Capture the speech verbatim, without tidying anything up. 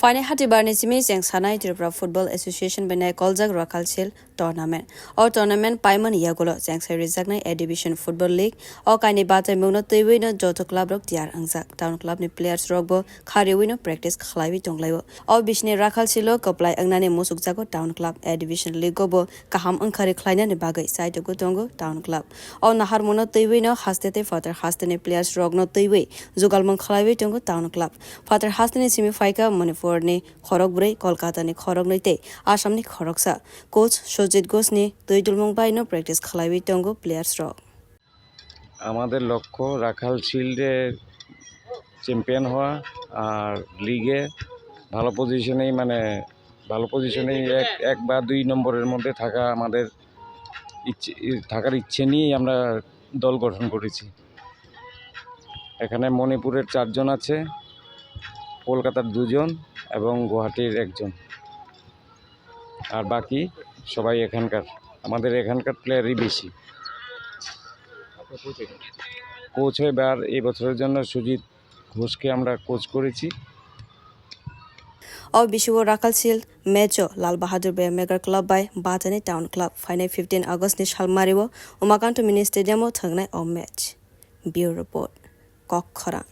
Phainai hatibarni simi chengsanai Tripura Football Association bai nai koljak Rakhal Shield tournament. O tournament paimani yagulo chengsai rijaknai A Division Football League. O kaini batai mungno twiwi no joto club rok tiyar wngjak. Town club ni players rok bo khariwi no practice khlaiwi tonglaio. O bisini Rakhal Shield o kwplai wngnani musukjago Town Club. A Division League o bo kaham wngkhari khlainani bagwi chaitogo tongo Town Club. O naharmungno twiwi no haste tei phatar haste ni players rok no twiwi jugalmung khlaiwi tongo Town Club. Phatar haste ni simi phaikha Manipur ni khorok brwi, Kolkata ni khorok nwi tei Assam ni khoroksa. Coach Sujit Ghosh ni twi dulmung bai no practice khlaiwi tongo players rok. আমাদের লক্ষ্য রাখাল শিল্ডে চ্যাম্পিয়ন হওয়া, আর লিগে ভালো পজিশনেই, মানে, ভালো পজিশনেই এক, এক বা দুই নম্বরের মধ্যে থাকা আমাদের ইচ্ছে, থাকার ইচ্ছে নিয়েই আমরা দল গঠন করেছি। এখানে মণিপুরের চারজন আছে, কলকাতার দুজন এবং গুয়াহাটির একজন, আর বাকি সবাই এখানকার, আমাদের এখানকার প্লেয়ারই বেশি। কোচ হয়ে এবার এই বছরের জন্য সুজিত ঘোষকে আমরা কোচ করেছি। O bisio Rakhal Shield match o Lal Bahadur Beyar Megar Club bai Batani Town Club phainai fifteen August ni salmari o Umakanto Mini Stadium o thwngnai o match. Bureau Report, Kokkhorang.